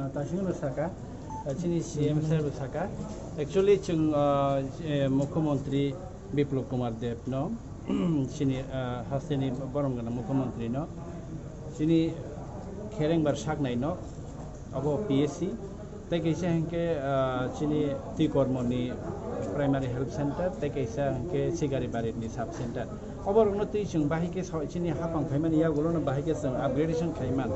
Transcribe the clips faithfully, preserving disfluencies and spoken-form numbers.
Taisingno saka, chini C M sir bo saka. Actually, chwng, ah, eh, Mukhyamantri Biplab Kumar Deb no, chini, ah, hasteni borom gana Mukhyamantri no, chini kherengbar saknai no, abo P S C. Tei kaisa hinkhe, ah, chini Tikormoni Primary Health Center, tei kaisa hinkhe Sigaribari ni Sub Center. Oborokno twi chwng bahai khe sa-, chini hapang phaimani yagulono bahai khe chwng upgradation khaiman.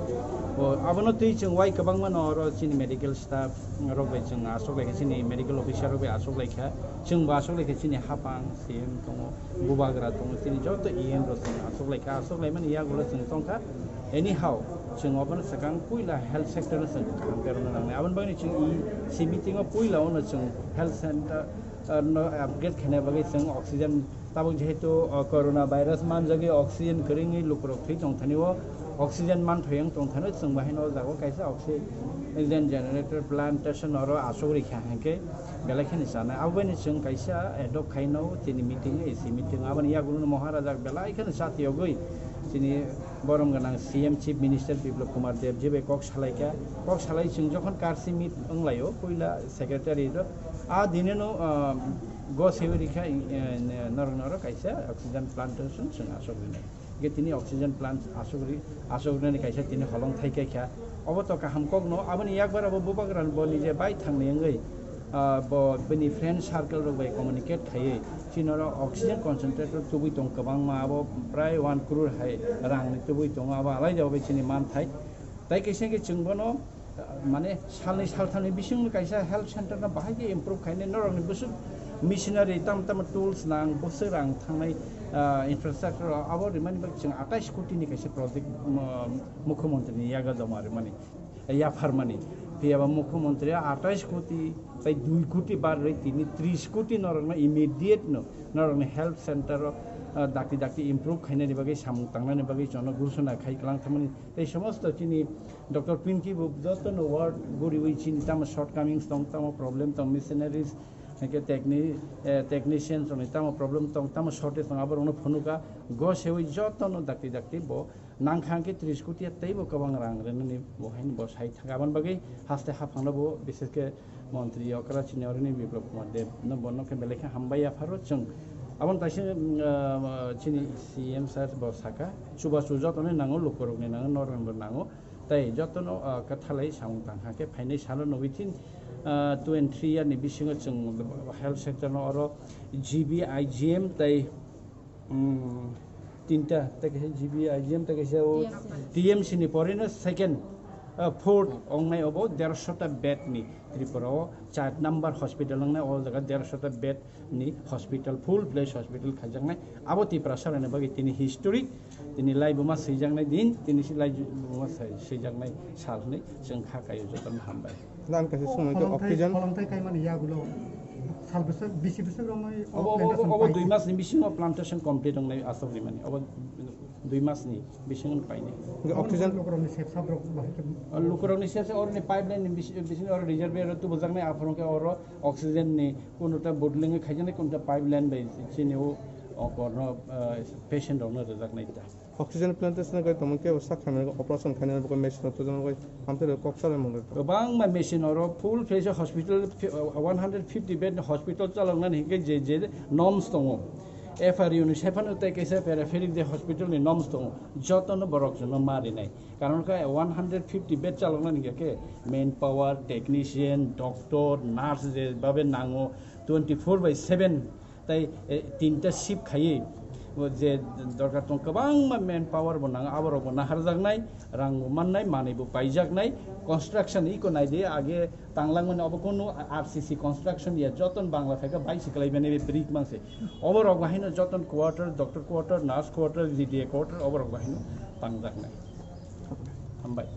O, abono twi chwng wai kwbangmano oro chini medical staff rok bai chwng aswk lai kha, chini medical officer rok bai aswk lai kha, chwngbo aswk lai kha, chini hapang C M tongo, bubagra tongo, chini joto E M rok chwng aswk lai kha, aswk laimani yagulo chwng tong kha. Anyhow, chwng obono swkang puila health sector no chwng kaham khe rwna nangnai. Aboni bagwi chwng e C meeting o puila ono chwng health center, uh, no upgrade khaina bagwi chwng oxygen Tabuk jehetu, o, corona virus manjagwi oxygen kwrwngwi lukurok thwi tongthani o oxygen manthai wng tongthani o chwng bahai no o jaga o kaisa oxygen generator plantation oro aswk rikha hinkhe belai kheno chanai. Aboni chwng kaisa adopt khaino chini meeting, A C meeting, aboni yagulo no Maharaja belai kheno chatiyogwi chini borom gwnang C M Chief Minister Biplab Kumar Deb jibai kok salaikha. Kok salai chwng jokhon karsi meet wnglaio puila secretary rok, a dineno, o, Go sewi rikha, eh, norok norok kaisa oxygen plantation chwng aswk rinai. Ge tini oxygen plant aswk ri, aswk rinani kaisa tini holong thai kai kha. Obo to kaham kok no, aboni yakbar abo bubagra bo nije bai thangni wngwi, ah, bo bini friend circle rok bai communicate khaiwi chini oro oxygen concentrator tubui tong kwbangma, abo prai one crore hai rang ni tubui tongo, abo alai jabo bai chini man thai. Tai kaisa khe chwng bono mane salnwi salthamni bisingo kaisa health center no bahai khe improve khainai, norokni bwswk machinery, tamo tamo tools nang, bwswk rang thangnai, ah, infrastructure rok abo rimani bagwi chwng atais koti ni kaisa project, um, Mukhyamantri ni yago joma rimani, yapharmani. Phiyaba Mukhyamantri atais koti tai dui koti bar rwi tini tris koti norokno immediate no norokni health center o, ah, dakti dakti improve khainani bagwi samung tangnani bagwi chwngno ghoshona khai kwlang thangmani. Tei somosto chini Doctor Pinky bo jotono word guriwi chini tamo shortcomings tong, tamo problem tong, missionaries, hingke techni-, eh, technicians rokni tamo problem tong, tamo shortage tong, aborokno phunuka, go sewi jotono dakti dakti bo nangkha hingke tris koti ya teibo kwbang rang rwnani bo haino bo sai thangka. Aboni bagwi haste haphangno bo bishesh khe Montri okra chini orini Biplab Kumar Deb no bono khe belai khe hambai yapharo chwng. Aboni taising, ah, chini C M sir bo saka, chubachu jotono nango, lukurokni nango, norokni bo nango. Tai jotono, ah, kwthalai samung tangkha khe phainai salo no within, ah, two and three year ni bisingo chwng health sector no oro G B, I G M tai, um, tinta, tai kaisa G B, I G M tai kaisa o T M C. T M C ni porino second, ah, fourth ongnai obo dersho ta bed ni Tripura o char number hospital ongnai o jaga dersho ta bed ni hospital, full fledged hospital khaijaknai. Abo Tiprasa rokni bagwi tini historic, tini laibuma swijaknai din, tini si laibuma sai-, swijaknai sal hwnwi chwng kha kaio jotono hambai. Nang kaisa swngmung khe Pholongthai, oxygen. Pholongthai kaimani yagulo sal bwswk, bisi bwswk romwi o Obo, obo, plantation obo pai? Dui mas ni bisingo plantation complete wngnai aswk rimani. Obo dui mas ni bisingo painai. Hingke oxygen. Lukurokni sep sap rok bahai khe. Lukurokni sep sap oroni pipeline ni bisi-, bisingo oro reservoir tubujaknai aphuru khe oro oxygen ni Kunota bottling khaijaknai, kunota pipeline bai chini o, o korno, eh, patient rokno rwjaknai ta. Oxygen plantation gai tongmani kebo sak khamya operation khainani bagwi machine rok twijlangwi hamtwi rok kok salai mwnwi. Kwbangma machine oro full fledged hospital, one hundred fifty bed hospital chaloknani hinkhe je je norms tongo. F R U ni sephano tei kaisa peripheral de hospital ni norms tongo. Jotono borok jono ma rinai. Karon khe one hundred fifty bed chaloknani hinkhe manpower, technician, doctor, nurse je babe nango twenty four by seven tai, eh, tinta shift khaiwi, o je dorkar tong kwbangma manpower bo nango, aborok bo naharjaknai, rang bo mannai, manwi bo paijaknai, construction iko naidi age tanglangmani obo kunu R C C construction ya joton Bangla phaikha bai siklai bene brick mangse. Oborok bo haino joton quarter, doctor quarter, nurse quarter, G D A quarter, oborok bo haino tangjaknai. Hambai.